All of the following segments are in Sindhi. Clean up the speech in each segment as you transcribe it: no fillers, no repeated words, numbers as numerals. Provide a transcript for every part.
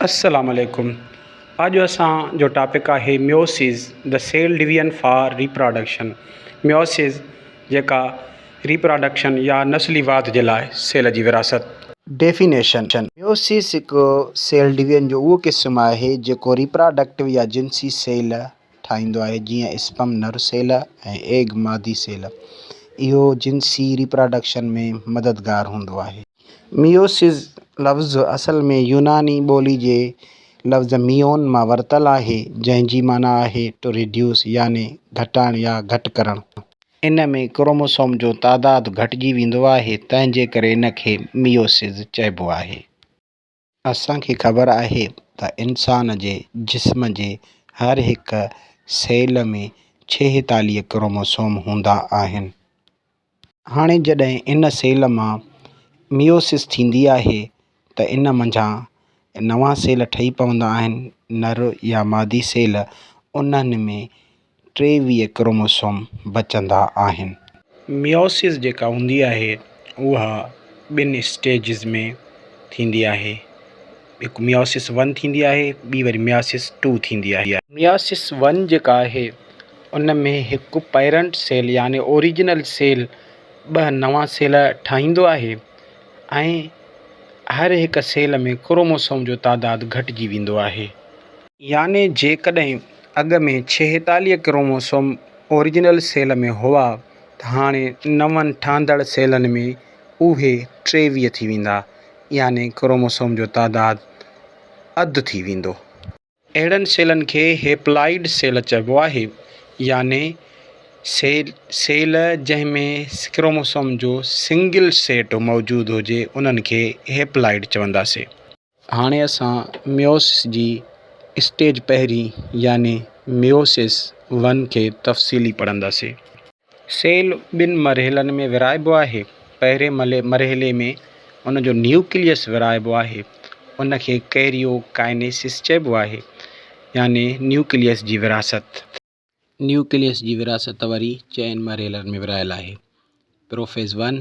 السلام عليڪم اڄ اسان جو ٽاپڪ آهي meiosis the cell division for reproduction meiosis جيڪا ريپراڊڪشن يا نسلي واڌ جي لاء سيل جي ورهاست. ڊيفينيشن، ميوسز هڪ سيل ڊويزن جو اهو قسم آهي جيڪو ريپراڊڪٽو يا جنسي سيل ٺاهيندو آهي جيئن اسپرم نر سيل ۽ ايگ مادي سيل. اهو جنسي ريپراڊڪشن ۾ مددگار هوندو آهي. ميوسز لفظ اصل ۾ يوناني ٻولي جي لفظ ميون مان ورتل آهي، جنهن جي معنيٰ آهي To reduce يعني گهٽائڻ يا گهٽ ڪرڻ. ان ۾ ڪروموسوم جو تعداد گهٽجي ويندو آهي، تنهن جي ڪري ان کي ميوسز چئبو آهي. اسان کي خبر آهي ته انسان جي جسم جي هر هڪ سيل ۾ 46 ڪروموسوم هوندا آهن. هاڻي جڏهن ان سيل مان ميوسس ٿيندي آهي ته ان منجهان نوان سيل ٺهي پوندا آهن نر يا مادي سيل انهن ۾ 23 ڪروموسوم بچندا آهن. ميوسس جيڪا هوندي آهي اها ٻن اسٽيجز ۾ ٿيندي آهي هڪ ميوسس ون ٿيندي آهي ٻي وري ميوسس ٽو ٿيندي آهي. ميوسس ون جيڪا آهي ان ۾ هڪ پيرنٽ سيل يعني اوريجنل سيل ٻه نوان سيل ٺاهيندو آهي ۽ هر هڪ سيل ۾ ڪروموسوم جو تعداد گهٽجي ويندو آهي. يعني جيڪڏهن اڳ ۾ 46 ڪروموسوم اوريجنل سيل ۾ هئا ته هاڻي نون ٺهندڙ سيلن ۾ اهي 23 ٿي ويندا يعني ڪروموسوم جو تعداد اڌ ٿي ويندو. اهڙن سيلن کي هيپلائيڊ سيل چئبو آهي يعني سيل سيل جنهن ۾ ڪروموسوم جو سنگل سيٽ موجود هجي انهن کي هيپلائيڊ چونداسي. هاڻي اسان ميوسس جي اسٽيج پهرين يعني ميوسس ون کي تفصيلي پڙهنداسي. سيل ٻن مرحلن ۾ ورهائبو آهي. پهرين مرحلي ۾ ان جو نيوڪليس ورهائبو آهي، ان کي ڪيريو ڪائنيسس چئبو آهي، يعني نيوڪليس جي ورهاست. نيوڪليس جي ورهاست وري چئن مرحلن ۾ ورهايل آهي، prophase one,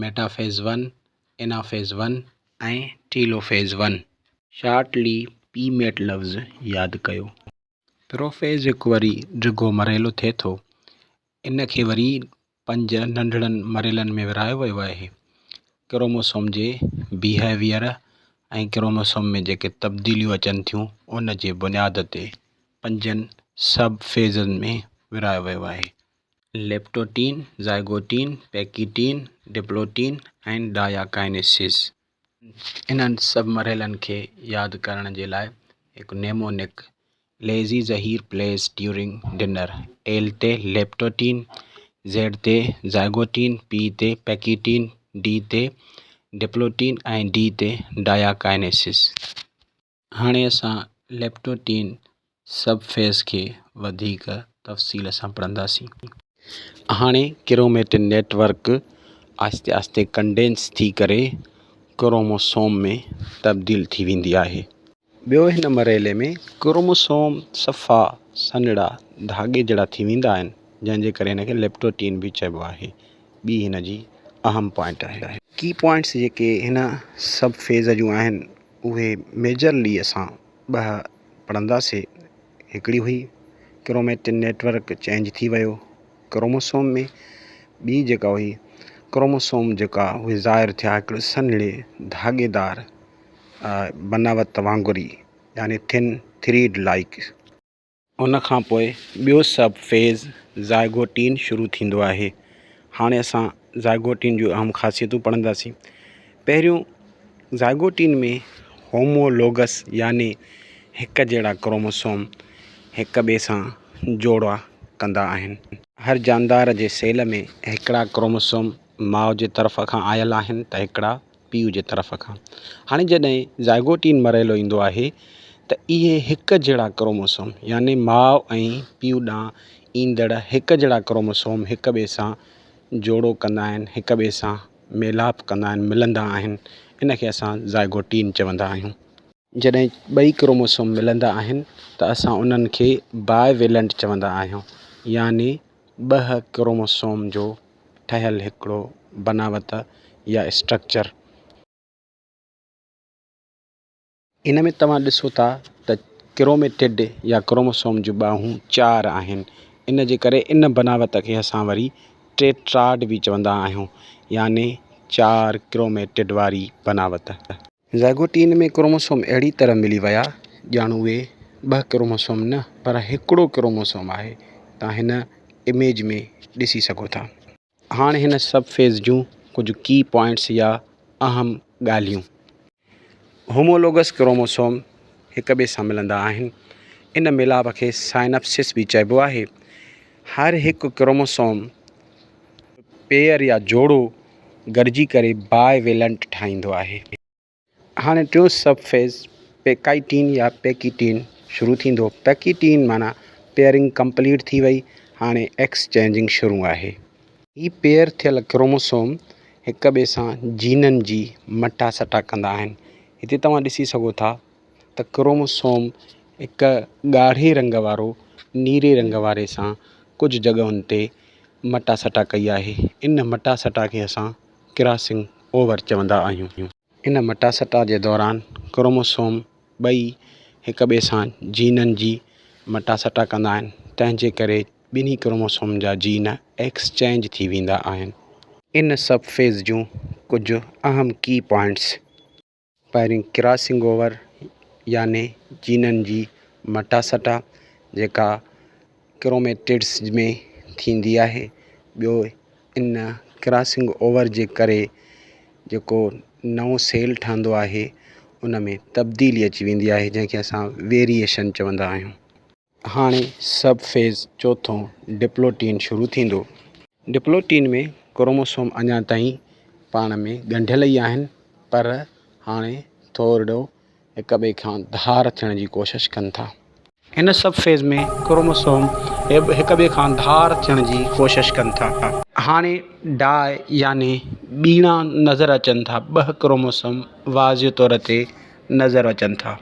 metaphase one, anaphase one ۽ telophase one. Shortly P met لفظ ياد ڪيو. پروفيز هڪ وري ڊگهو مرحلو ٿئي ٿو. ان کي وري پنج ننڍڙن مرحلن ۾ ورهايو ويو آهي. ڪروموسوم جي بيهيويئر ۽ ڪروموسوم ۾ جيڪي تبديليون اچن ٿيون ان جي بنياد تي پنجن سب فيزن ۾ ورهايو ويو آهي. ليپٽوٽين، زائگوٽين، پيڪيٽين، ڊپلوٽين ۽ ڊاياڪائنيسز. انهن سڀ مرحلن کي ياد ڪرڻ جي لاء هڪ mnemonic lazy Zaheer plays during dinner, L تي ليپٽوٽين، زيڊ تي زائگوٽين، پي تي پيڪيٽين، ڊي تي ڊپلوٽين ۽ ڊي تي ڊاياڪائنيسس. هاڻي اسان ليپٽوٽين سب فيز کي وڌيڪ تفصيل سان پڙهنداسين. هاڻي ڪروميٽن نيٽ ورڪ آهستي آهستي ڪنڊينس ٿي ڪري ڪروموسوم ۾ تبديل ٿي ويندي آهي. ٻيو هن مرحلي ۾ ڪروموسوم صفا سنهڙا ڌاڳي جهڙا ٿي ويندا آهن جنهن جي ڪري هن کي ليپٽوٽين به چئبو آهي. ٻي هن جي اهم پوائنٽ آهي. ڪي پوائنٽس جيڪي هن سب فيز جون آهن اهي ميجرلي اسان ٻه پڙهنداسي هڪڙي هئي ڪروميٽن نيٽ ورڪ چينج ٿي ويو ڪروموسوم ۾ ٻي جيڪا هئي ڪروموسوم جيڪا اهي ظاهر ٿيا هڪڙي سنهڙي ڌاڳيدار بناوت وانگر ئي يعني ٿن ٿريڊ لائيڪ. ان کان پوء ٻيو سب فيز زائگوٽين شروع ٿيندو آهي. هاڻي اسان زائگوٽين جون اهم خاصيتون پڙهنداسين. پهريون زائگوٽين ۾ هومولوگس يعني هڪ جهڙا ڪروموسوم هڪ ٻئي سان جوڙا ڪندا آهن. هر جاندار جي سيل ۾ هڪڙا ڪروموسوم ماء جي طرف کان آيل آهن ته هڪڙا پيء جي طرف کان. هاڻي جڏهن زائگوٽين مرحلو ايندو آهي ته اهي هڪ جهڙا ڪروموسوم يعني ماء ۽ پيء ڏانهن ايندڙ هڪ جهڙا ڪروموسوم هڪ ٻئي سان جوڙو ڪندا آهن، هڪ ٻئي سان ميلاپ ڪندا آهن، ملندا آهن، ان کي اسان زائگوٽين چوندا آهيون. جڏهن ٻئي ڪروموسوم ملندا آهن ته اسان انهن کي باء ويلنٽ چوندا آهيون يعني ٻه ڪروموسوم جو ٺهيل هڪڙو بناوت يا اسٽرڪچر. ان ۾ توهان ڏسو ٿا ته ڪروميٽڊ يا ڪروموسوم جون ٻانهون چار آهن، ان جي ڪري ان بناوت کي اسان وري ٽيٽراڊ به چوندا آهيون يعني چار ڪروميٽڊ واري بناوت. زائگوٽين ۾ ڪروموسوم اهڙي طرح ملي ويا ڄڻ اهي ٻه ڪروموسوم نه پر هڪڙو ڪروموسوم آهي. توهان هن اميج ۾ ڏسي سگهو ٿا. هاڻ هن سب فيز جون ڪجهه ڪي پوائنٽس يا اهم ڳالهيون. هومولوگس ڪروموسوم هڪ ٻئي سان ملندا آهن. ان ميلاپ کي سائناپسس به چئبو آهي. هر هڪ ڪروموسوم پيئر يا جوڙو گڏجي ڪري باء ويلنٽ ٺاهيندو آهي. هاڻي ٽيون سب فيز پيڪائيٽين يا پيڪيٽين شروع ٿيندو. پيڪيٽين معنيٰ پيئرنگ ڪمپليٽ ٿي وئي، هاڻي ايڪسچينجنگ شروع آهي. هي پيئر ٿيل ڪروموسوم هڪ ٻئي سان جينن جي مٽا سٽا ڪندا آهن. هتي توهان ڏسي سگهو ٿا ته ڪروموسوم هڪ ڳاڙهي رنگ وارو نيري رنگ واري سان ڪجهه جڳهن تي مٽا سٽا ڪئي آهي. ان مٽا سٽا کي اسان ڪراسنگ اوور چوندا آهيون. ان مٽا سٽا جي دوران ڪروموسوم ٻئي هڪ ٻئي سان جينن جي مٽا سٽا ڪندا آهن تنهن جي ڪري ٻنهي ڪروموسوم جا جين ايڪسچينج ٿي ويندا آهن. ان سب فيز جون ڪجهه اهم ڪي پوائنٽس. پهرين ڪراسنگ اوور يعني جينن جي مٽاسٽا جيڪا ڪروميٽڊس ۾ ٿيندي آهي. ٻيو ان ڪراسنگ اوور جي ڪري جيڪو نئون سيل ٺهندو آهي ان ۾ تبديلي اچي ويندي آهي جنهن کي اسان ويريئيشن چوندا آهيون. هاڻي سب فيز چوٿون ڊپلوٽين شروع ٿيندو. ڊپلوٽين ۾ ڪروموسوم اڃا تائين پاڻ ۾ ڳنڍيل ئي آهن پر هاڻي ٿورڙو هڪ ٻئي کان ڌار ٿيڻ جي ڪوشش ڪن ٿا. هن سب فيز ۾ ڪروموسوم هڪ ٻئي کان ڌار ٿيڻ جي ڪوشش ڪن ٿا. هاڻي ڊاء يعني ٻيڻا نظر اچن ٿا، ٻه ڪروموسوم واضح طور تي نظر اچن ٿا.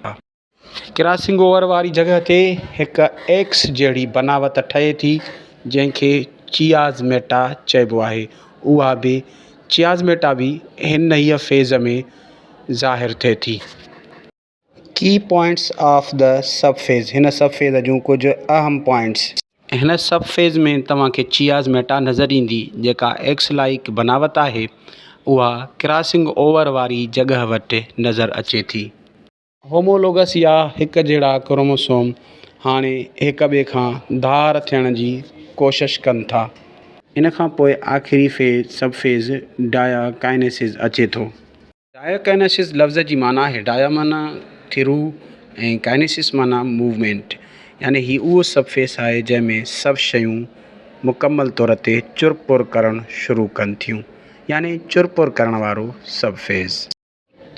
ڪراسنگ اوور واري جڳهه تي هڪ ايڪس جهڙي بناوت ٺهي ٿي جنهن کي چيازميٽا چئبو آهي. اها به چيازميٽا به هن ئي فيز ۾ ظاهر ٿئي ٿي. Key points of the subphase هن سب فيز جون ڪجهه اهم پوائنٽس. هن سب فيز ۾ توهان کي چيازميٽا نظر ايندي جيڪا ايڪس لائيڪ بناوت آهي. اها ڪراسنگ اوور واري جڳهه وٽ نظر اچي ٿي. هومولوگس يا هڪ جهڙا ڪروموسوم هاڻي هڪ ٻئي کان ڌار ٿيڻ جي ڪوشش ڪن ٿا. ان کان پوء آخري فيز، سب فيز، ڊاياڪائنيسز اچي ٿو. ڊاياڪائنيسز لفظ جي معنيٰ آهي ڊايا معنيٰ ٿرو ۽ ڪائنيسز معنيٰ موومينٽ يعني هي اهو سب فيز آهي جنهن ۾ سڀ شيون مڪمل طور تي چرپر ڪرڻ شروع ڪن ٿيون يعني چرپر ڪرڻ وارو سب فيز.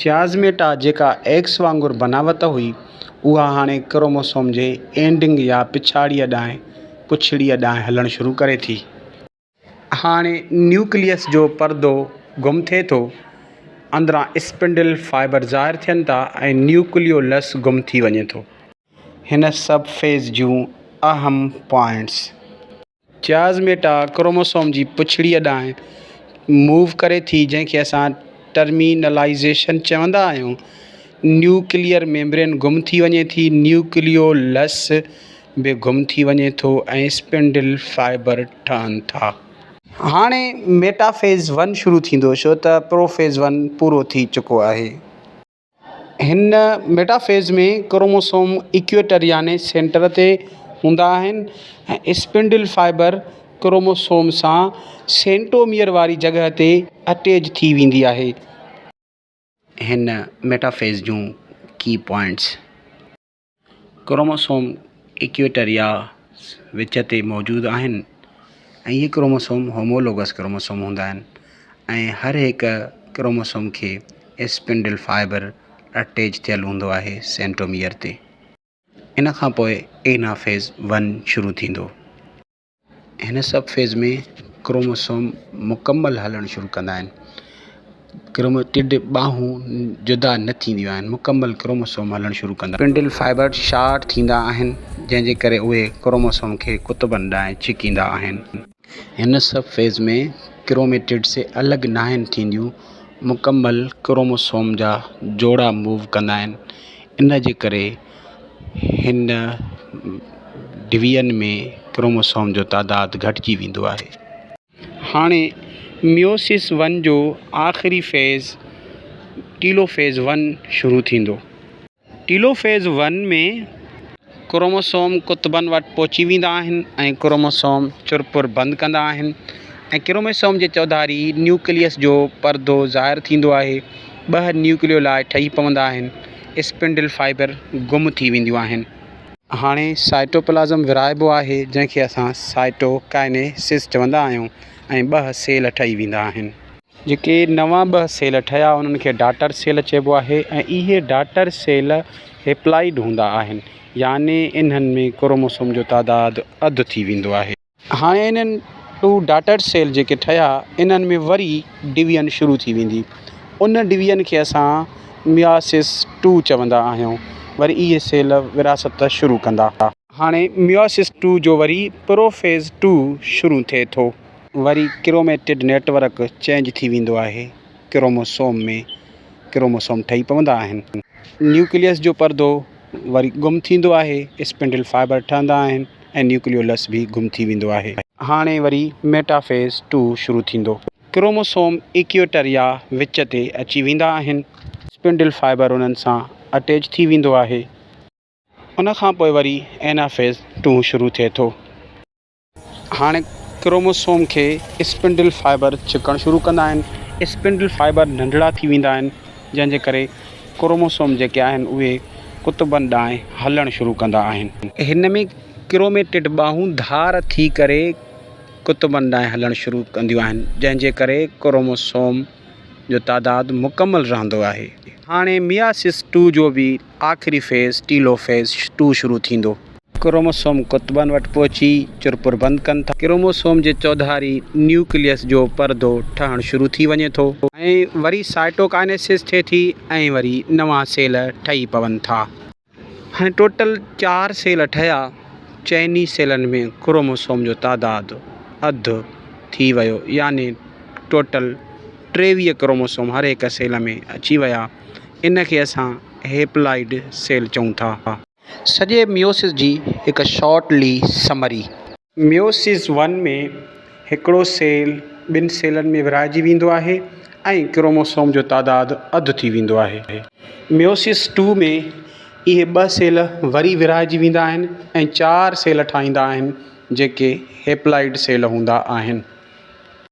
چيازميٽا جيڪا ايڪس وانگر بناوت هئي، اها هاڻي ڪروموسوم جي اينڊنگ يا پڇاڙيء ڏانهن پڇڙيء ڏانهن هلڻ شروع ڪري ٿي. هاڻي نيوڪليس جو پردو گم ٿئي ٿو، اندران اسپنڊل فائبر ظاهر ٿين ٿا ۽ نيوڪليولس گم ٿي وڃي ٿو. هن سب فيز جون اهم پوائنٽس. چيازميٽا ڪروموسوم جي پڇڙيء ڏانهن موو ڪري ٿي جنهن کي اسان ٽرمينلائيزيشن چوندا آهيون. نيوڪليئر ميمبرين گم ٿي وڃي ٿي، نيوڪليولس به گم ٿي وڃي ٿو ۽ اسپنڊل فائبر ٺهن ٿا. هاڻي ميٽافيز ون شروع ٿيندو ڇو ته پروفيز ون پورو ٿي چڪو آهي. هن ميٽافيز ۾ ڪروموسوم ايڪويٽر يعني سينٽر تي هوندا آهن ۽ اسپنڊل فائبر ڪروموسوم سان سينٽوميئر واري جڳهه تي اٽيچ ٿي ويندي آهي. هن ميٽافيز جون ڪي پوائنٽس. ڪروموسوم ايڪويٽر يا وچ تي موجود آهن ۽ اهي ڪروموسوم هومولوگس ڪروموسوم هوندا آهن ۽ هر هڪ ڪروموسوم کي اسپنڊل فائبر اٽيچ ٿيل هوندو آهي سينٽوميئر تي. ان کان پوء اينافيز ون شروع ٿيندو. هن سب فيز ۾ ڪروموسوم مڪمل هلڻ شروع ڪندا آهن. ڪروميٽڊ ٻانهون جدا نه ٿينديون آهن مڪمل ڪروموسوم هلڻ شروع ڪندا آهن. اسپنڊل فائبر شارٽ ٿيندا آهن جنهن جي ڪري اهي ڪروموسوم کي قطبن ڏانهن ڇڪيندا آهن. هن سب فيز ۾ ڪروميٽڊس الڳ ناهن ٿينديون مڪمل ڪروموسوم جا جوڙا موو ڪندا آهن. ان جي ڪري هن ڊويزن ۾ ڪروموسوم جو تعداد گهٽجي ويندو آهي. هاڻي ميوسس ون جو آخري فيز ٽيلوفيز ون شروع ٿيندو. ٽيلوفيز ون ۾ ڪروموسوم قطبن وٽ پهچي ويندا آهن ۽ ڪروموسوم چرپر بند ڪندا آهن ۽ ڪروموسوم جي چوڌاري نيوڪليس جو پردو ظاهر ٿيندو آهي. ٻه نيوڪليولاء ٺهي پوندا آهن. اسپنڊل فائبر گم ٿي وينديون آهن. هاڻي سائٽوپلازم ورهائبو آهي جنهن کي اسان سائٽوڪائنيسس چوندا آهيون ۽ ٻه سيل ٺهي ويندا آهن. جيڪي نوان ٻه سيل ٺهيا انهن کي ڊاٽر سيل چئبو آهي ۽ اهي ڊاٽر سيل هيپلائيڊ هوندا آهن يعني انهن ۾ ڪروموسوم جو تعداد اڌ ٿي ويندو آهي. هاڻي انهن ٽو ڊاٽر سيل جيڪي ٺهيا انهن ۾ وري ڊويزن شروع ٿي ويندي ان ڊويزن کي اسان ميواسس ٽو چوندا آهيون وري اهي سيل ورهاست شروع ڪندا. هاڻي ميواسس ٽو جو وري پروفيز ٽو شروع ٿئي ٿو. وري ڪروميٽڊ نيٽ ورڪ چينج ٿي ويندو آهي ڪروموسوم ۾ ڪروموسوم ٺهي پوندا آهن. نيوڪليس جو پردو وري گم ٿيندو آهي اسپنڊل فائبر ٺهندا آهن ۽ نيوڪليولس به گم ٿي ويندو آهي. هاڻي وري ميٽافيز ٽو شروع ٿيندو. ڪروموسوم ايڪيوٽر يا وچ تي اچي ويندا آهن. اسپنڊل فائبر انهن سان اٽيچ ٿي ويندو آهي. ان کان پوء وري اينافيز ٽو شروع ٿئي ٿو. هاڻي ڪروموسوم کي اسپنڊل فائبر ڇڪڻ شروع ڪندا آهن. اسپنڊل فائبر ننڍڙا ٿي ويندا آهن، جنهن جي ڪري ڪروموسوم جيڪي آهن اهي قطبن ڏانهن هلڻ شروع ڪندا آهن. هن ۾ ڪروميٽڊ ٻانهون ڌار ٿي ڪري قطبن ڏانهن هلڻ شروع ڪنديون آهن، جنهن جي ڪري ڪروموسوم جو تعداد مڪمل رهندو آهي. هاڻي مياسس ٽو جو به آخري فيز ٽيلو فيز ٽو شروع ٿيندو. ڪروموسوم قطبن وٽ پهچي چرپر بند ڪن ٿا. ڪروموسوم جي چوڌاري نيوڪليس جو پردو ٺهڻ شروع ٿي وڃي ٿو. ۽ وري سائٽوڪائنيسس ٿئي ٿي ۽ وري نوان سيل ٺهي پون ٿا. هاڻي ٽوٽل چار سيل ٺهيا، چئني سيلن ۾ ڪروموسوم جو تعداد اڌ ٿي ويو يعني ٽوٽل 23 ڪروموسوم هر هڪ سيل ۾ اچي ويا، ان کي اسان هيپلائيڊ سيل چئون ٿا. سڄي ميوسس جي هڪ شارٽلي سمري. ميوسس ون ۾ هڪڙو سيل ٻن سيلن ۾ ورهائجي ويندو آهي ۽ ڪروموسوم جو تعداد اڌ ٿي ويندو آهي. ميوسس ٽو ۾ اهي ٻه سيل وري ورهائجي ويندا آهن ۽ چار سيل ٺاهيندا آهن جيڪي هيپلائيڊ سيل هوندا آهن.